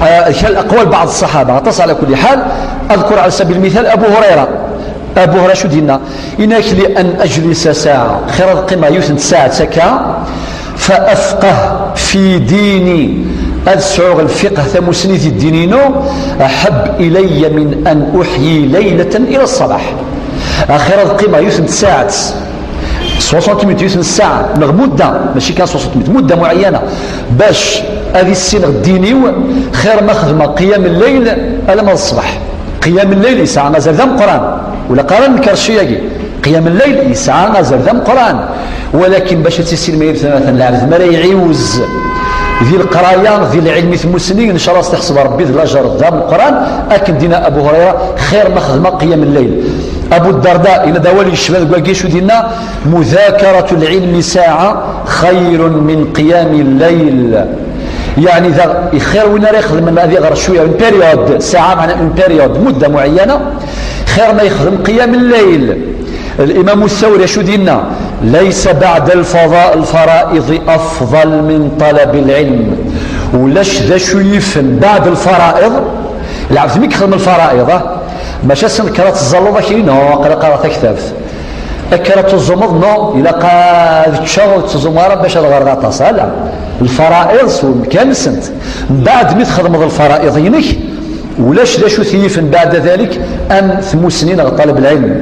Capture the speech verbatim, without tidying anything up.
آه، كان أقوال بعض الصحابة، aṭas على كل حال. أذكر على سبيل المثال أبو هريرة. أبو هريرة شو دينا؟ إنك لأن أجلس ساعة، خير القيمة يوثن ساعة سكا، فأفقه في ديني، أذ سعوغ الفقه ثموسني في الدينينو، أحب إلي من أن أحيي ليلة إلى الصباح. خير القيمة يوثن ساعة، soixante minutes يوثن الساعة، نغ مدة، ماشي كان soixante minutes، مدة معينة باش هذه السنة الدينيو، خير ما خدمة قيام الليل ألا ما الصباح. قيام الليل يسعى غزال ذا مقران، ولا قران نكر الشياقي. قيام الليل يسعى غزال ذا مقران، ولكن باش تسير ما يبث مثلا العبد ما لا يعيوز ذي القراية ذي العلم ثموسني، إن شاء الله استحسب ربي ذي الأجر ذا مقران. أكن دينا أبو هريرة خير ما خدمة قيام الليل. أبو الدرداء إلى دوالي الشمال قال شو دينا؟ مذاكرة العلم ساعة خير من قيام الليل. يعني ذا خير وين راه يخدم هذه غير شويه، une période، ساعه معنى une période، مده معينه، خير ما يخدم قيام الليل. الامام الثوري شو دينا؟ ليس بعد الفضاء الفرائض افضل من طلب العلم. ولاش ذا شو يفهم بعد الفرائض؟ العبد ميك خدم الفرائض، آه؟ ماشي سن كرات الزلوضه كاين، هو قرا قرا تكتبت. Akken ad tuẓumeḍ, non, ilaq ad teččeḍ, ur tettuẓumeḍ ara bac ad ɣreḍ aṭas. Ala, lfara'iḍ s wemkan-nsent. Mbeɛd mi txedmeḍ lfara'iḍ-inek, ulac d acu t-yifen baɛda dalik am tmussni neɣ ṭaleb lɛilm.